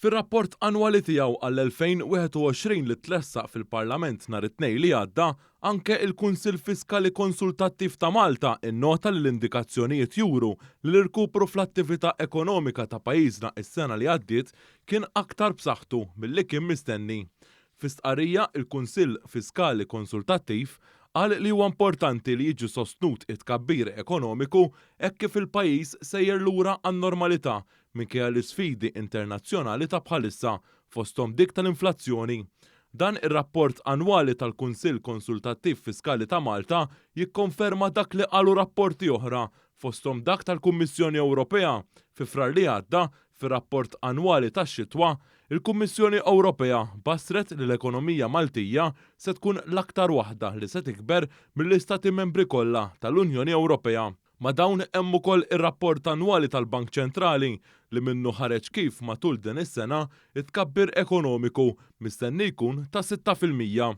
Fir-rapport annwali tiegħu għall-2021 li tlessaq fil-Parlament nhar it-Tnejn li għadda, anke il-Kunsill Fiskali Konsultattiv ta' Malta innota li l-indikazzjonijiet juru li l-irkupru fl-attività ekonomika ta' pajjiżna s-sena li għaddiet kien aktar b'saħħtu milli kien mistenni. Fi stqarrija, il-Kunsill Fiskali Konsultattiv qal li huwa importanti li jiġi sostnut it-tkabbir ekonomiku hekk kif il-pajjiż sejjer lura għan-normalità minkejja l-isfidi internazzjonali ta' bħalissa, fosthom dik tal-inflazzjoni. Dan ir-rapport annwali tal-Kunsill Konsultattiv Fiskali ta' Malta jikkonferma dak li qalu rapporti oħra, fosthom dak tal-Kummissjoni Ewropea fi Frar li għadda fir-rapport annwali tax-xitwa. Il-Kummissjoni Ewropea bassret li l-ekonomija Maltija se tkun l-aktar waħda li se tikber mill-Istati Membri kollha tal-Unjoni Ewropea. Ma' dawn hemm ukoll ir-rapport annwali tal-Bank Ċentrali li minnu ħareġ kif matul din is-sena t-tkabbir ekonomiku mistenni jkun ta' 6%.